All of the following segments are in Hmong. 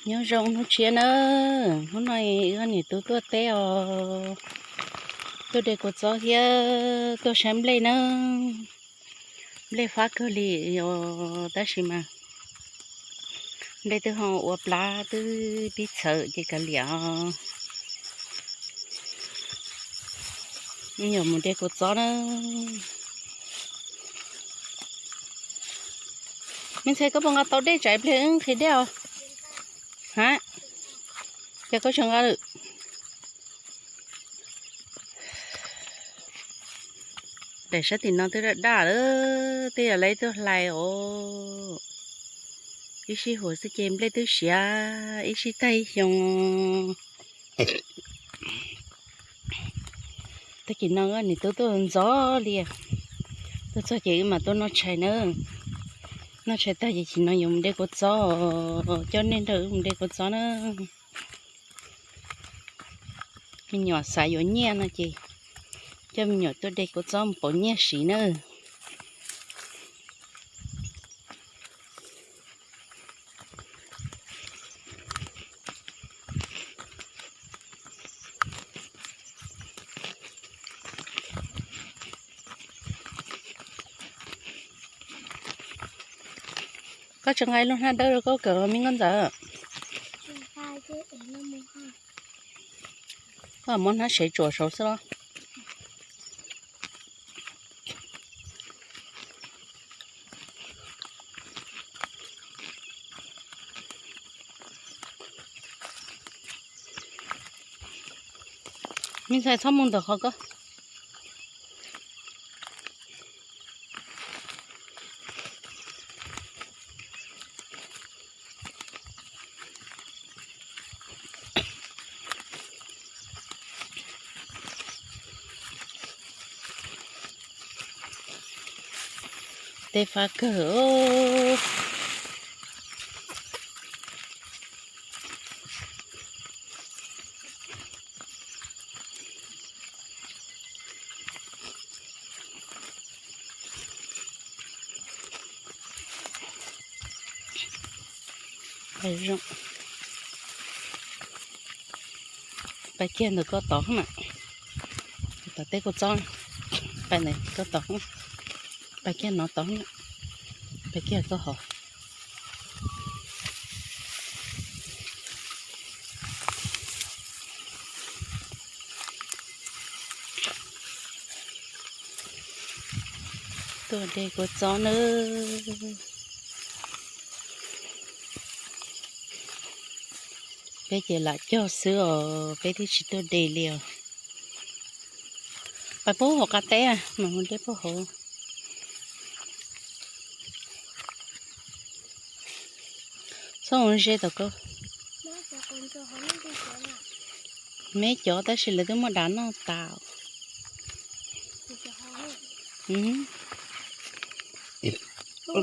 Nyob zoo hnub tshiab nawb, hnub no wb niam tub tuaj teb os, tuaj de kua txob thiab tuaj saib nplej nawb. Nplej fab kawg li os, tab sis mas nplej twb ho ua plab twb pib txhawm ces kav liam os. Wb yuav mus de kua txob na. Me ntxhais, koj puas nqa tau dej tsam ib pliag wb nqhis dej os? Ha, cas koj tsis nqa lawm? Daim sab tim no twb daj daj lawm, twb yog lawv tuaj hlais os. Ib sij huam xwb ces nplej twb siav ib sij tag ib xyoo. Tag kis no niam tub tuaj ntxov li, tuaj txog ces wb mam tuaj noj tshais na. Noj tshais tag ces chim no yuav mus de kua txob, coj nej nrog wb mus de kua txob na. Me nyuam xav yuav nyiaj no ces coj me nyuam tuaj de kua txob mus pauv nyiaj siv na. Koj tsis nqa ib lub hnab dawb rau koj kawm me nkauj ntxawm. Koj muab hnab sev tsuam saud xwb los. Me ntxhais txhob mus ntawm qhov ko. Tej fab kawg. Pais kiag ntawm koj tod na. Tom tej kua txob, pais ntawm koj tod, pais kiag no tod, pais kiag koj hov. Tuaj de kua txob nawb. Peb ces lam cog xwb os, peb twb tsis tuaj de li os. Pais puag hauv qab teb, mam mus de puag hauv. Txhob mus ze tom ko. Me cov tab sis lawv twb muab dav noj tas.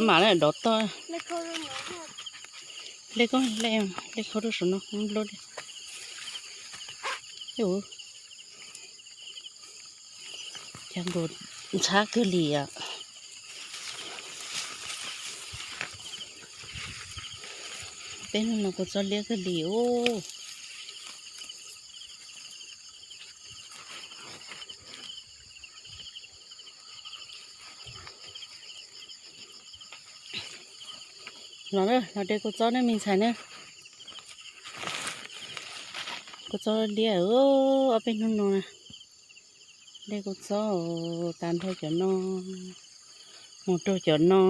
Mam le dov toj. Hle koj hle, hle kho rau saum no nplua li. Cas nkaus ntxhab kawg li os. Peb hnub no kua txob liab kawg li os. Los na, los de kua txob na me ntxhais na. Kua txob liab, ob peb hnub no na. De kua txob tag nrho cov no, mus rau cov no,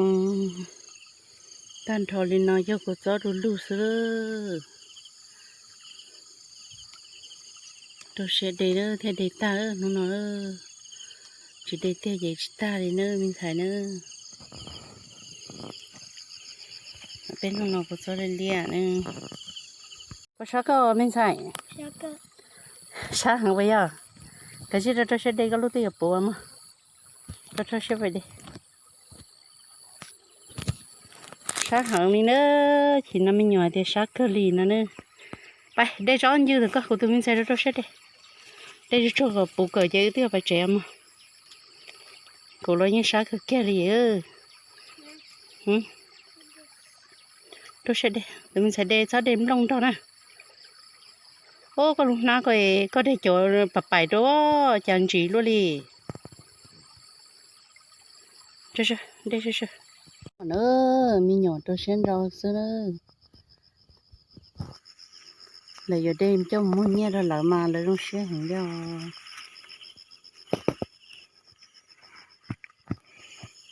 tag nrho li no yog kua txob du lug xwb. Rau siab de thiaj de tag hnub no, tsis de tiag ces tsis tag li na me ntxhais na. Peb hnub no kua txob liab liab na. Puas sab koj me ntxhais? Sab heev puas yog? Kav tsij rau rau siab de, koj lub twb yuav puv mog. Rau rau siab de. Sab heev li na, chim no me nyuam hais tias sab kawg li no na. Pais de tsob ncw ntawm koj, kuv tus me ntxhais rau rau siab de. De tsuag tsuag kom puv kawm ces wb twb yuav pais tsev mog. Kuv los yeej sab kawg kiag li. Rau siab de, tus me ntxhais de txhob de nplooj nrog na. Ub, koj lub hnab ko, koj de cov pam paim rau, cas ntsis luaj li. De, me nyuam rau siab nrau xwb na. Lawv yuav de coj mus muag nyiaj rau lawv mas lawv zoo siab heev li os.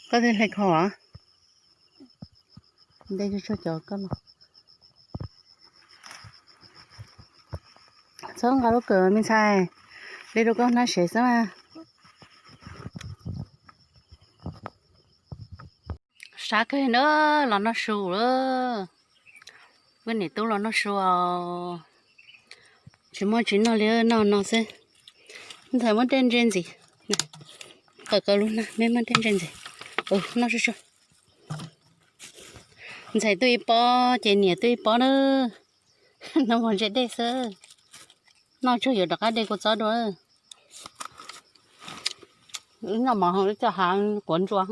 Koj twb hle kho, de tsuag tsuag cov koj los. Txhob nqa lub kawm me ntxhais, de rau koj hnab sev xwb mas. Sab kawg na, los noj su lawm. Wb niam tub los noj su os. Tsis muaj tsis noj li, noj no xwb. Ntxhais muab dej ntse ntxiv. Qawm qawm lub na, me muab dej ntse ntxiv. Noj tsuag tsuag. Ntxhais tuaj ib pob ces niam tuaj ib pob na. Noj mov ntse dej xwb. Noj tsuag yuav rov qab de kua txob dua. Noj mov cov hav quav ntsuas.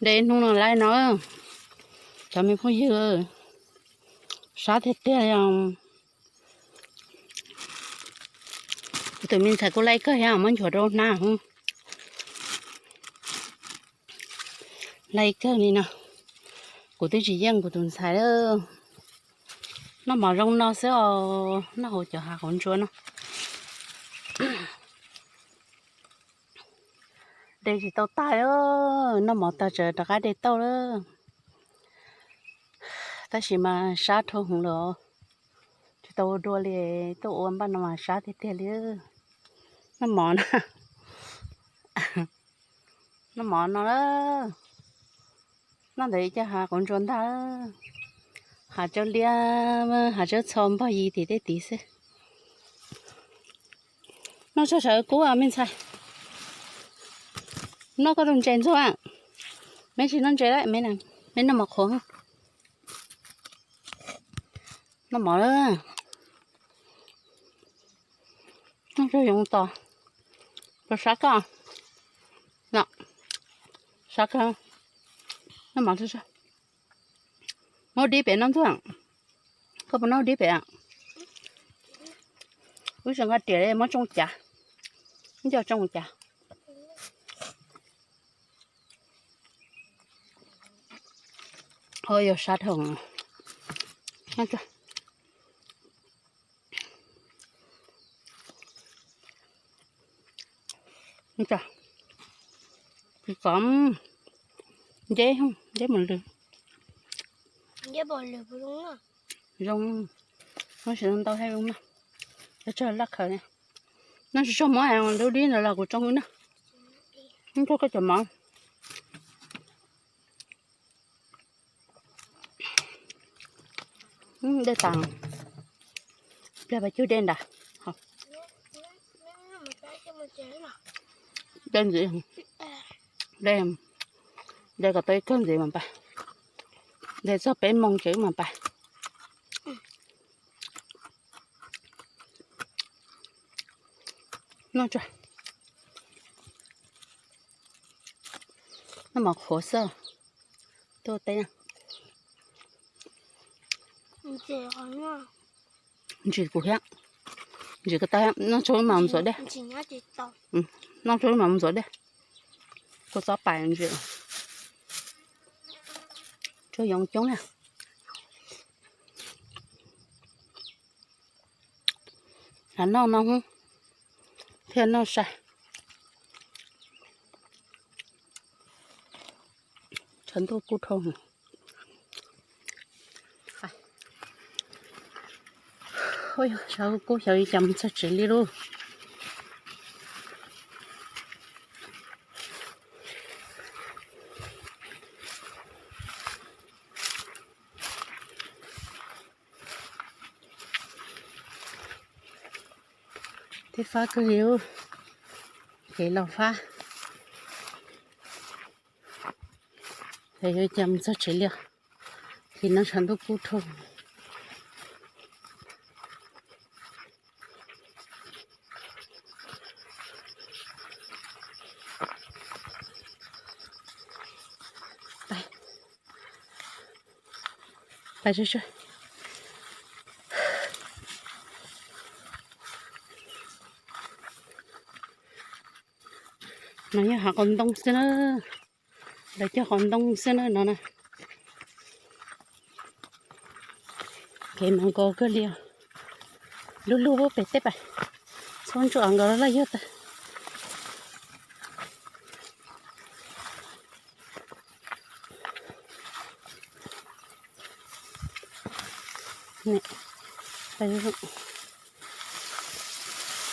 De hnub no laib no, cov me phooj ywg, sab tiag tiag li. Kuv tus me ntxhais kuj laib kawg thiab, muab nchuav rau hnab. Laib kawg li no, kuv twb tsis yeej kuv tus ntxhais. Noj mov zoo no xwb os, noj hauv cov hav quav ntsuas no. De tsis tau tag, noj mov tag tseem rov qab de tau lawm. Tab sis mas sab dhau hwv lawm, tsis tau ua dua li, tuaj ua npaj no mas sab tiag tiag li. Noj mov no, noj mov no lawm. Noj ntawm ib co hav quav ntsuas ntag. Hav tsawb liab, hav tsawb txho npog yi tim tej tid xwb. Noj tsuag sawv kub me ntxhais. Noj koj tus ntses ntxuag. Me tsis noj ntses lawm, me noj mov qhuav. Noj mov lawm. Noj tsuag yoov tos. Rau sab koj. No, sab koj. Noj mov tsuag tsuag. Muab dib pem noj ntxuag. Koj puas noj dib pem? Wb tseem nqa riam muab tsoo cav. Wb nco tsoo cav. Ho yog sab dhau. Tsis kom nceb, nceb mus lwg. Zoo, no sis ntau thiab zoo na. Tsawg laj khaws, no tsis tsaug mov, lub dib ntawd los kuv tsoo na. Nrog koj cov mov. Dej tas, pliag pas cug dej ntag. Dej ntxiv, dej, dej kom tau ib kawg ntxiv mas pais, dej txog peb moos tsev mas pais. Noj tsuag, noj mov qhuav xwb. Tuaj teb, ntsim kuv thiab, ntsim ko taw, noj tsuag mas mus ntxuav dej. Noj tsuag mas mus ntxuav dej. Kua txob pais ntsim, tsuag yoov coob na. Hav noj no thiaj noj sai. Tshav ntuj kub dhau. Tshav kub xyov li cas mus txog tsev li lauj. Tej fab kawg li, kev los fab. Ces yuav cas mus txog tsev li, ces no tshav ntuj kub dhau. Pais tsawg tsawg. No yog hav qhov ntoo xwb na. Lawv cog qhov ntoo xwb na no na. Kev mas nkaus kawg li os. Lub lub pem teb pais. Txhob ntsuam nkaus laj yog tag.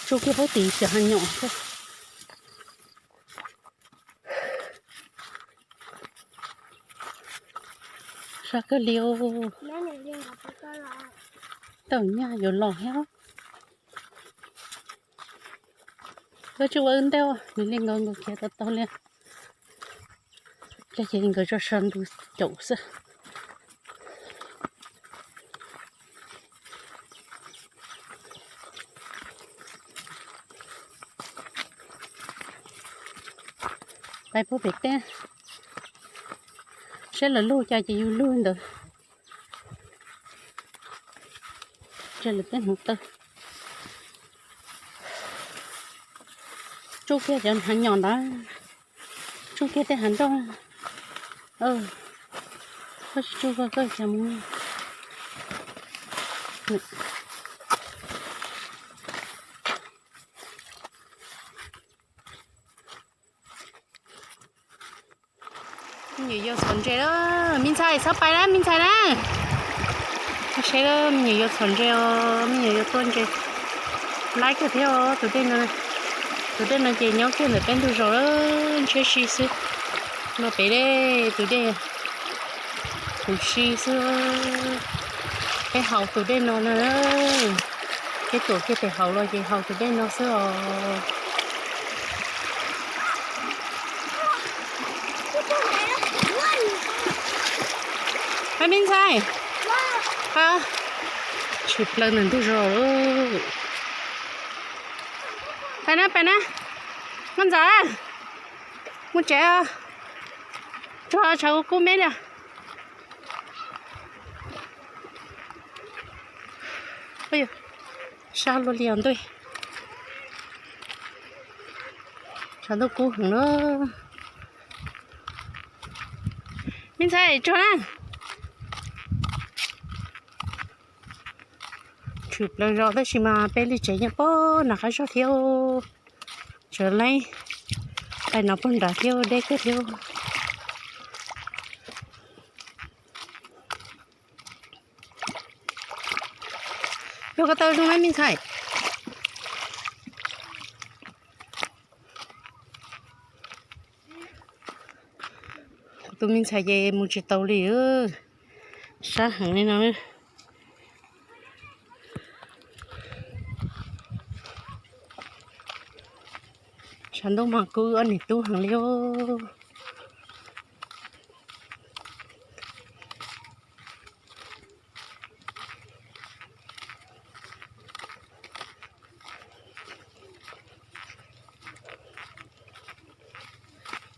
Tsuj kiag puag tim cov hav nyom xwb. Sab kawg li os. Tawm nyaj yuav los thiab. Wb tsis ua wb ntej, nws li nkaus nkaus khiav tau tau li. Ces nkawd tso sawv ntxov caum xwb. Pais puag pem teb, saib lawv lug cas ces yus lug ntawd. Tseg lawv tej hmoov taw. Tsuj kiag cov hav nyom ntawd, tsuj kiag tej hav nroj. Koj tsis tsuj koj cas mus. Me nyuam yaus txhom ntses lawm, me ntxhais txhob pais na me ntxhais na. Seb lawm, me nyuam yaus txhom ntses os, me nyuam yaus tua ntses. Laib kawg thiab os tus dej no. Tus dej no ces nyob kiag ntawm peb ntug zos lawm, ntshiab si xwb. No pem dej tus dej huv si xwb. Peb haus tus dej no na. Peb tuam kiag pem haus los ces haus tus dej no xwb os. Pais me ntxhais. Tshwm plaws ntawm ntug zos lawm. Pais na, pais na. Muaj ntxawm, mus tsev os. Tsuag tshav kub kub me li. Sab luaj li os ntuj. Tshav ntuj kub heev na. Me ntxhais tsuag na. Tshwm plaws zos tab sis mas peb li tsev nyob pem nram qab zos thiab. Tsev laib, pem no puag nrad thiab, deb kawg thiab. Yog koj tau zoo na me ntxhais. Kuv tus me ntxhais ces mus tsis tau li, sab heev li no. Tshav ntuj mas kub ob niam tub heev li os.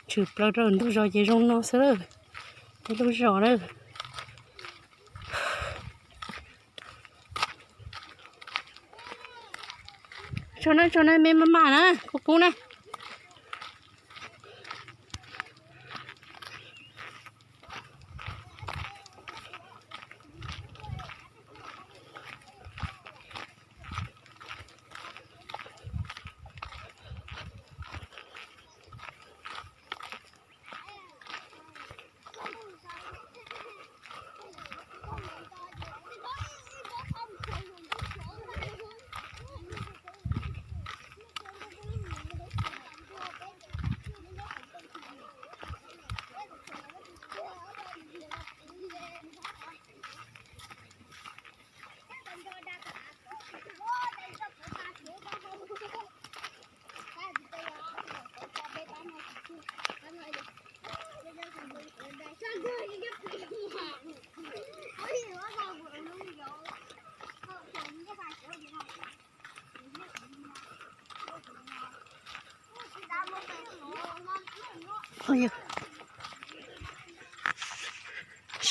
Tshwm plaws rau ntug zos ces zoo no xwb lawm, peb lub zos lawm. Tso na, tso na, me maj mam na, kub kub na.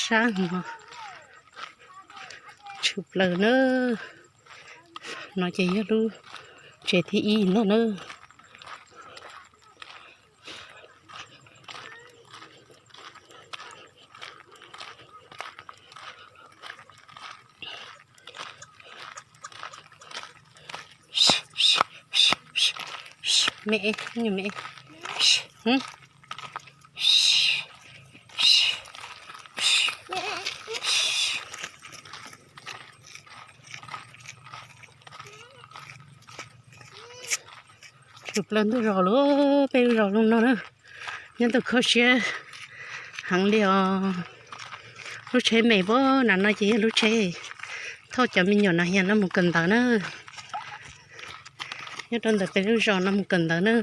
Sab heev os. Tshwm plaws na. No ces yog lub tsev thib ib ntag na. Me, me. Tshwm plaws ntuj zos lawm, peb lub zos zoo no na. Nyob tau kho siab heev li os. Lub tsheb me pab na no ces yog lub tsheb thauj cov me nyuam nas hias no mus kawm ntawv na. Nyob rau ntawm peb lub zos no mus kawm ntawv na.